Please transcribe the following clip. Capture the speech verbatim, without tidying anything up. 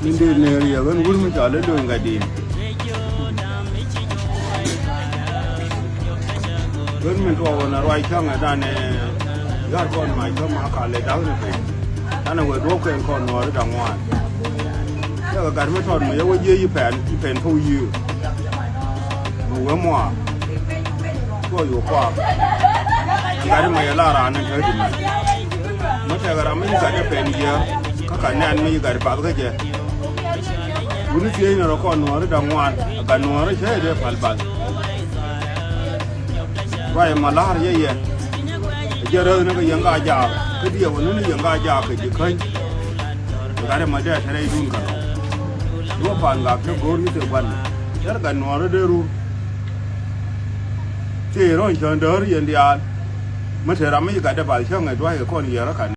Min dee neer yɛ ɣän wur mi cɔal i̱ Lo̱ny Gatdi̱i̱n. Ɣän min tuɔɔk ɣän a ruac cäŋ ɛ danɛ. Gär kɔn mac kä ma kal ɛ da̱k ni piny. Danɛ wee duɔ̱ɔ̱p kɛn kɔn nuɔɔri da̱ŋ ŋuan. Cɛ kɛ gat mi tɔt mi yɛ wä jiɛ yi pɛn, yi pɛn thok yiëë. Mi wee muaar. Tuɔɔk yo̱o̱k kuaak. Gat mi yɛ la raan ni te di mɛ. Mi tɛk ram mi yi gat ɛ pɛn yiëë. Kä ka nɛn mi yi gat path kä jɛ. Wuni thiec ni rɔ kɔn nuɔɔri da̱ŋ ŋuan. Gat nuɔɔri cɛ dee pal bal. Ruac ma la̱r yɛ yɛ. Jɛ rɛth ni kɛ yɛn ka jaak kä diɛ wä ni ni yɛn ka jaak kɛ ji̱ käny. Gat ɛ ma dee tɛrɛ idun kɛ rɔ. Duɔ pan gak te go̱o̱r ni te guan. Cär gat nuɔɔri dee rur. Thiec rɔ̱n cän däär yɛn diaal. Mi te ram mi gat dee bal cäŋ ɛ dua̱c kɛ kɔn yɛr kä kan.